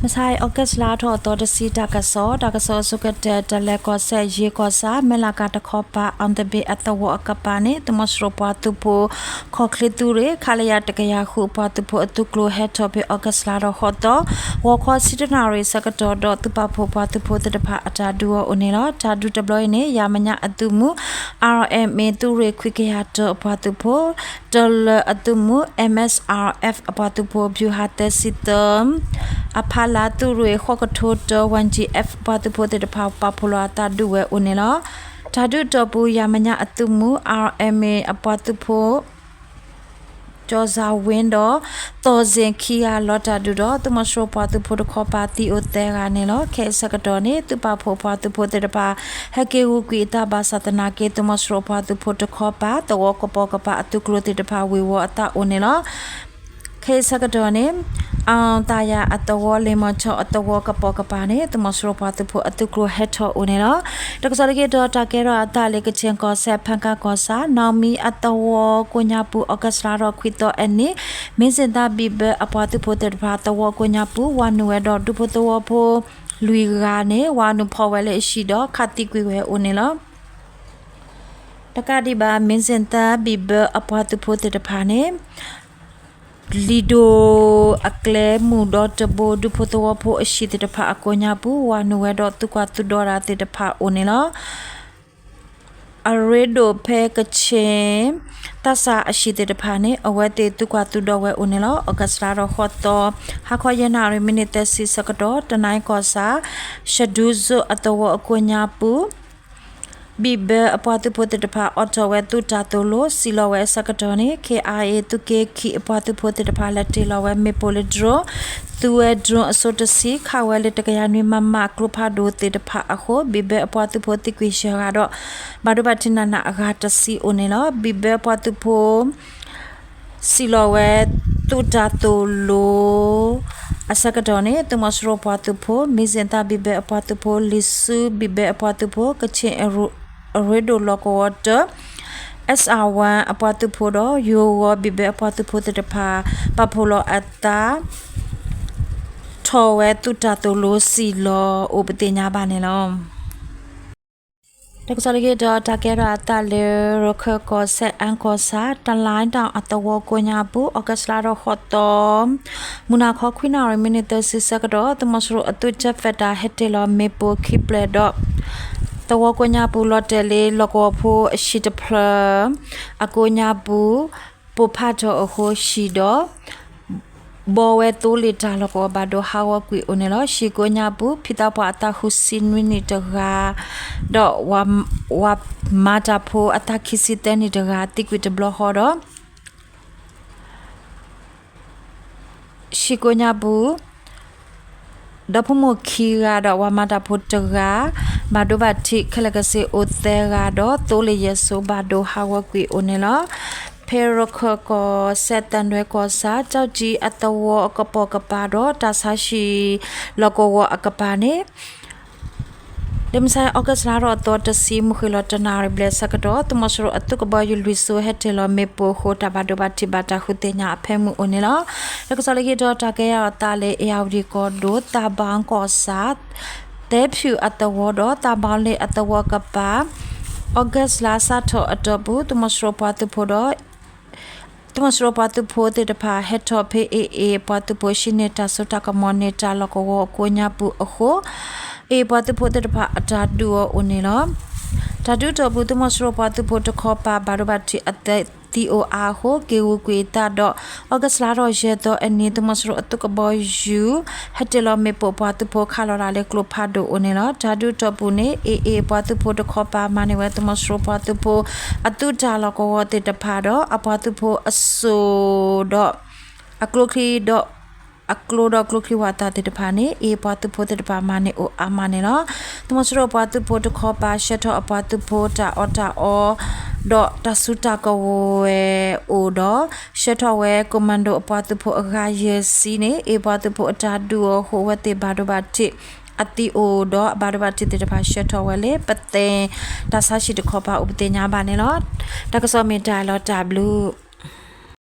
မဆါအံၤ August လါထီၣ်အသီတဆံ တၢ်ကစီၣ်, တၢ်ကစီၣ်အဆိကတၢၢ် တလဲၤကီၢ်စဲၣ် ယ့ၢ်ကီၢ်ဆၣ် မဲၢ်လးကၤတခီပၤ အီၣ်တဘ့ၣ်အသဝီအကပၤန့ၣ် သုးမီၤစိရိၤပှၤသုးဖိ ခီၣ်ချ့သုးရ့ၣ် ခလရ တကယၤဃု အပှၤသုးဖိအသုးကျိၤဟဲထီၣ်ဖဲ August လါထီၣ်ဃိးသီ ဂီၤခီဆံတၢနၣ်ရံၣ်ဆၢကတီၢ်ဒီး သုးပာ်ဖှိၣ်ပှၤသုးဖိသ့ၣ်တဖၣ်အတၢ်ဒုးအီၤအိၣ်န့ၣ်လီၤ. တၢ်ဒုးတဘျီအံၤန့ၣ် ယၤမဲာ်ညါအသုးမုၢ် R M A သုးရ့ၣ်ခွံကယၤတၢအပှၤသုးဖိ တလၢၤအသုးမုၢ် M S R F အပှၤသုးဖိ ဗျူဟာသၢဆံသၢ အဖီလာ်သုးရ့ၣ်ဃိးကထိတၢ Y G F အပှၤသုးဖိသ့ၣ်တဖၣ် ပာ်ဖှိၣ်လီၤအသးဒုးဝဲအိၣ်န့ၣ်လီၤ. တၢ်ဒုးအတီၢ်ပူၤ ယၤမဲာ်ညါအသုးမုၢ် R M A အပှၤသုးဖိ ကၠီၤစၢ်ဝ့ဒီး သီၣ်စ့ၣ်ခံဂၤလီၤတၢ်ဒုးဒီး သုးမီၤစိရိၤပှၤသုးဖိတခီပၤသံအိၣ်သၢဂၤန့ၣ်လီၤ. ခဲအံၤဆၢကတီၢ်န့ၣ် သုးပာ်ဖှိၣ်ပှၤသုးဖိသ့ၣ်တဖၣ် ဟဲက့ၤဂုာ်ကွံာ်အသးဘၣ်ဆၣ်သနာ်က့ သုးမီၤစိရိၤပှၤသုးဖိတခီပၤ သဝီကပိာ်ကပၤအသုးကျိၤသ့ၣ်တဖၣ်ဝ့ၤဝီၤအသးအိၣ်န့ၣ်လီၤ. ခဲအံၤဆၢကတီၢ်န့ၣ် အတၢ်ယၤအသဝီလ့ၣ်မီၤထီၣ်အသဝီကပိာ်ကပၤန့ၣ် သုးမီၤစိရိၤပှၤသုးဖိအသုးကျိၤဟဲထီၣ်အိၣ်န့ၣ်လီၤ. တၢ်ကစီၣ်လၢက့ၤဒီးတၢ်ကဲထီၣ်အသးလၢ ကခ့ၣ်ကီၢ်စဲၣ် ဖၣ်ကၣ်ကီၢ်ဆၣ် နီၣ်မံအသဝီကိးညါပူၤ August လါထီၣ်ခွံသီအနံၤ မ့ၢ်စ့ၣ်သၣ်ဘံၣ်ဘၢအပှၤသုးဖိသ့ၣ်တဖၣ် သဝီကိးညါပူၤ ဝၤနုာ်ဝဲဒီးဒူဖိသဝီဖိ လွံၢ်ဂၤန့ၣ် ဝၤနုာ်ဖီၣ်ဝဲလၢအဟံၣ်ဒီး ခးသံကွံာ်ဝဲအိၣ်န့ၣ်လီၤ. တကးဒံးဘၣ် မ့ၢ်စ့ၣ်သၣ်ဘံၣ်ဘၢအပှၤသုးဖိသ့ၣ်တဖၣ်န့ၣ် လံာ်ဒိၣ်အကျဲမုၢ်ဒီတဘိ ဒူဖိသဝီဖိအဟံၣ်သ့ၣ်တဖၣ်အကိးညါပူၤ ဝၤနုာ်ဝဲဒီးသုးကွၢ်သုးဒီတၢ်သ့ၣ်တဖၣ်အိၣ်န့ၣ်လီၤ. အရ့ဒိၣ်ဖဲကခ့ၣ် သးစၢ်အဟံၣ်သ့ၣ်တဖၣ်န့ၣ် အဝဲသ့ၣ်သုးကွၢ်သုးဒီဝဲအိၣ်န့ၣ်လီၤ. August လါထီၣ်ဃိးသီ ဟါခီယဲၢ်နၣ်ရံၣ် မံးနံးသၢဆံဆၢကတီၢ် တနံၤကီၢ်ဆၣ် ရှဒူစိအသဝီအကိးညါပူၤ ဘံၣ်ဘၢအပှၤသုးဖိသ့ၣ်တဖၣ် အိးထီၣ်ဝဲသုးတၢ်သိၣ်လိ စံၣ်လီၤဝဲအဆၢကတီၢ်န့ၣ် K I A သုးက့ခံအပှၤသုးဖိသ့ၣ်တဖၣ် လဲၤတ့ၢ်လီၤဝဲမ့ၣ်ပိၢ်လၢ drone သုးဝဲ drone အစိတဆံ ခးဝဲလၢတကယၤနွံ မမ ကျိဖးဒိၣ်သ့ၣ်တဖၣ်အဃိ ဘံၣ်ဘၢအပှၤသုးဖိသံကွံာ်ယဲၢ်ဂၤဒီး ဘၣ်ဒိဘၣ်ထံးနးနးအဂၤတဆံအိၣ်န့ၣ်လီၤ. ဘံၣ်ဘၢအပှၤသုးဖိ စံၣ်လီၤဝဲ သုးတၢ်သိၣ်လိ အဆၢကတီၢ်န့ၣ် သုးမီၤစိရိၤပှၤသုးဖိ မ့ၢ်စ့ၣ်သၣ်ဘံၣ်ဘၢအပှၤသုးဖိ လံာ်ဆူဘံၣ်ဘၢအပှၤသုးဖိ ကခ့ၣ်အရ့ဒိၣ်လီၢ်ကဝီၤတၢ S R one အပှၤသုးဖိဒီး ယိၤဂီၤဘံၣ်ဘၢအပှၤသုးဖိသ့ၣ်တဖၣ် ပာ်ဖှိၣ်လီၤအသး ထီၣ်ဝဲသုးတၢ်သိၣ်လိစံၣ်လီၤအိၣ်ပသ့ၣ်ညါဘၣ်န့ၣ်လီၤ. တၢ်ကစီၣ်လၢက့ၤဒီးတၢ်ကဲထီၣ်အသးလၢ ရခၢၣ်ကီၢ်စဲၣ် အၣ်ကီၢ်ဆၣ် တလါတၢ်အသဝီကိးညါပူၤ August လါထီၣ်ဃိးသီ မုၢ်နၤခီခွံနၣ်ရံၣ် မံးနံးသၢဆံဆၢကတီၢ် သုးမီၤစိရိၤအသုး jet fighter ဟဲတ့ၢ်လီၤမ့ၣ်ပိၢ်ခံဖျၢၣ်ဒီး သဝီကိးညါပူၤ လီၤတဲာ်လၢလီၢ်ကဝီၤဖိအဟံၣ်တဖျၢၣ် အကိးညါပူၤ ပိၢ်ဖးထီၣ်အဃိ ဟံၣ်ဒီး ဘီဝဲသိလ့ၣ်တၢ်လီၢ်ကဝီၤဘၣ်ဒိဟးဂီၤကွံာ်အိၣ်န့ၣ်လီၤ. ဟံၣ်ကိးညါပူၤ ဖံသးပှၢ်အသးဃုဆံနွံနံၣ်တဂၤ ဒီး ဝၤမၤတၢ်ဖိအသးခံဆံသၢနံၣ်တဂၤ သံကွံာ်တဘျီဃီဒီး ဟံၣ်ကိးညါပူၤ ဒီဖိမိၢ်ခံဂၤဒီး ဝၤမၤတၢ်ဖိတဂၤ ဘၣ်ဒိဘၣ်ထံးခဲလၢာ်ကစ့ၢ်အိၣ်သၢဂၤဒီး သိလ့ၣ်ယဲၢ်စိဘၣ်ဒိဟးဂီၤကွံာ်အိၣ်န့ၣ်လီၤ. ဖဲရခၢၣ်ကီၢ်စဲၣ် သၣ်ဒွဲကီၢ်ဆၣ် ကၠီကၠံအသဝီအကပိာ်ကပၤဒီး တၢ်ဆါဟံၣ်လီၢ်ကဝီၤအကပၤန့ၣ် လၢမုၢ်ဆါ August လါထီၣ်အသီတဆံ မုၢ်ဃ့ၢ်လီၤတနၣ်ရံၣ်ဘျဲၣ်ဆၢကတီၢ် သုးမီၤစိရိၤအသုးကဘီယူၤလွံၢ်စိၤ ဟဲတ့ၢ်လီၤမ့ၣ်ပိၢ်အဃိ တၢ်ဘၣ်ဒိဘၣ်ထံးဘၣ်တၢ်ဃုသ့ၣ်ညါအဖၢမုၢ်အိၣ်န့ၣ်လီၤ. တၢ်ကစီၣ်လၢက့ၤဒီးတၢ်ကဲထီၣ်အသးလၢ အ့ၣ်ယၣ်ဝတံၣ်ကီၢ်ဒိၣ် သးဘီကီၢ်ဆၣ် သဲဖၠူၣ်အသဝီဒီး သးဘီလ့ၣ်အသဝီကပၤ August လါစးထီၣ်အတီၢ်ပူၤ သုးမီၤစိရိၤပှၤသုးဖိဒီး သုးမီၤစိရိၤပှၤသုးဖိသ့ၣ်တဖၣ် ဟဲထီၣ်ဖဲ AA ပှၤသုးဖိ ဟံးန့ၢ်တၢ်စိတၢ်ကမီၤန့ၢ်တၢ်လီၢ်ကဝီၤအကိးညါပူၤအဃိ AA ပှၤသုးဖိသ့ၣ်တဖၣ်အတၢ်ဒုးအီၤအိၣ်န့ၣ်လီၤ. တၢ်ဒုးအတီၢ်ပူၤ သုးမီၤစိရိၤပှၤသုးဖိတခီပၤ ဘၣ်ဒိဘၣ်ထံးအသးသံအိၣ်အါအဃိ က့ၤဂုာ်ကွံာ်အသးဒီး August လါထီၣ်ယဲၢ်သီအနံၤ သုးမီၤစိရိၤအသုးကဘီယူၤ ဟဲတ့ၢ်လီၤမ့ၣ်ပိၢ်ပှၤသုးဖိခးလီၤတၢ်လၢကျိဖးဒိၣ်အိၣ်န့ၣ်လီၤ. တၢ်ဒုးအတီၢ်ပူၤန့ၣ် AA ပှၤသုးဖိတခီပၤ မၤန့ၢ်ဝဲသုးမီၤစိရိၤပှၤသုးဖိ အသုးတၢ်လီၢ်ကဝီၤသ့ၣ်တဖၣ်ဒီး အပှၤသုးဖိအစိၣ်ဒီး အကျိချံဒီး အကျိဒီးကျိချံဝးသးသ့ၣ်တဖၣ်န့ၣ် AA ပှၤသုးဖိသ့ၣ်တဖၣ်မၤန့ၢ်အိၣ်အါမးန့ၣ်လီၤ. သုးမီၤစိရိၤပှၤသုးဖိတခီပၤ ဆှၢထီၣ်အပှၤသုးဖိတၢ်အီၣ်တၢ်အီ ဒီးတၢ်စုတၢ်ကဝဲၤအိၣ်ဒီး ဆှၢထီၣ်ဝဲ commando အပှၤသုးဖိအဂၤယဲၢ်ဆံန့ၣ် AA ပှၤသုးဖိအတၢ်ဒုးအီၤအဃိ အဝဲသ့ၣ်ဘၣ်ဒိဘၣ်ထံးအသံအိၣ်ဒီး အဘၣ်ဒိဘၣ်ထံးသ့ၣ်တဖၣ်ဆှၢထီၣ်ဝဲလၢ ပသဲ တၢ်ဆါဟံၣ်တခီပၤအိၣ်ပသ့ၣ်ညါဘၣ်န့ၣ်လီၤ. တၢ်ကစီၣ်မ့ၢ်တၢ်လီၤတၢ်ဘျုး